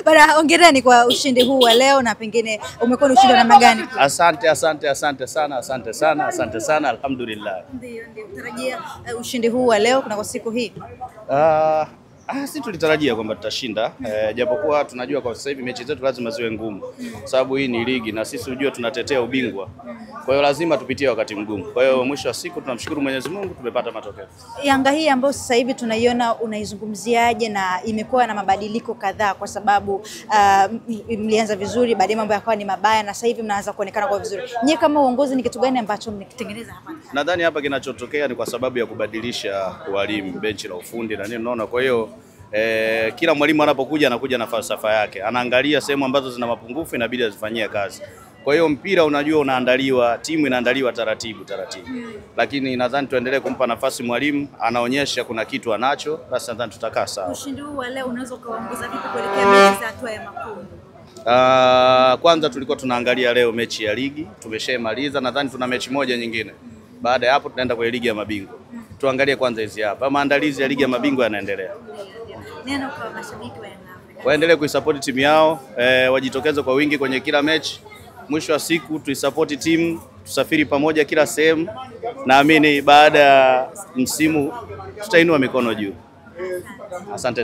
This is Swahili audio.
Bana, hongereni kwa ushindi huu wa leo, na pengine umekuwa ni ushindi wa namna gani? Asante, asante, asante sana, asante sana, asante sana, alhamdulillah. Ndio, ndio. Tarajia ushindi huu wa leo kuna kwa siku hii. Si tulitarajia kwamba tutashinda, japokuwa tunajua kwa sasa hivi mechi zetu lazima ziwe ngumu, sababu hii ni ligi na sisi unajua tunatetea ubingwa. Kwa hiyo lazima tupitie wakati mgumu. Kwa hiyo mwisho wa siku tunamshukuru Mwenyezi Mungu tumepata matokeo. Yanga hii ambayo sasa hivi tunaiona unaizungumziaje, na imekuwa na mabadiliko kadhaa kwa sababu mlianza vizuri, baadaye mambo yakawa ni mabaya na sasa hivi mnaanza kuonekana kwa vizuri. Nyie kama uongozi ni kitu gani ambacho mnakitengeneza hapa? Nadhani hapa kinachotokea ni kwa sababu ya kubadilisha walimu, benchi la ufundi na nini, unaona. Kwa hiyo kila mwalimu anapokuja anakuja na falsafa yake, anaangalia sehemu ambazo zina mapungufu inabidi azifanyie kazi. Kwa hiyo mpira unajua unaandaliwa, timu inaandaliwa taratibu taratibu. Lakini nadhani tuendelee kumpa nafasi mwalimu, anaonyesha kuna kitu anacho, basi nadhani tutakaa sawa. Ushindi huu wa leo unaweza kuongoza vipi kuelekea mechi za hatua ya makundi? Kwanza tulikuwa tunaangalia leo mechi ya ligi, tumeshaimaliza, nadhani tuna mechi moja nyingine. Baada ya hapo tunaenda kwenye ligi ya mabingwa. Tuangalie kwanza hizi hapa. Maandalizi ya ligi ya mabingwa yanaendelea. Neno kwa mashabiki wa Yanga Afrika. Waendelee kuisupport timu yao, wajitokeze kwa wingi kwenye kila mechi. Mwisho wa siku tuisupport timu, tusafiri pamoja kila sehemu. Naamini baada ya msimu tutainua mikono juu. Asante.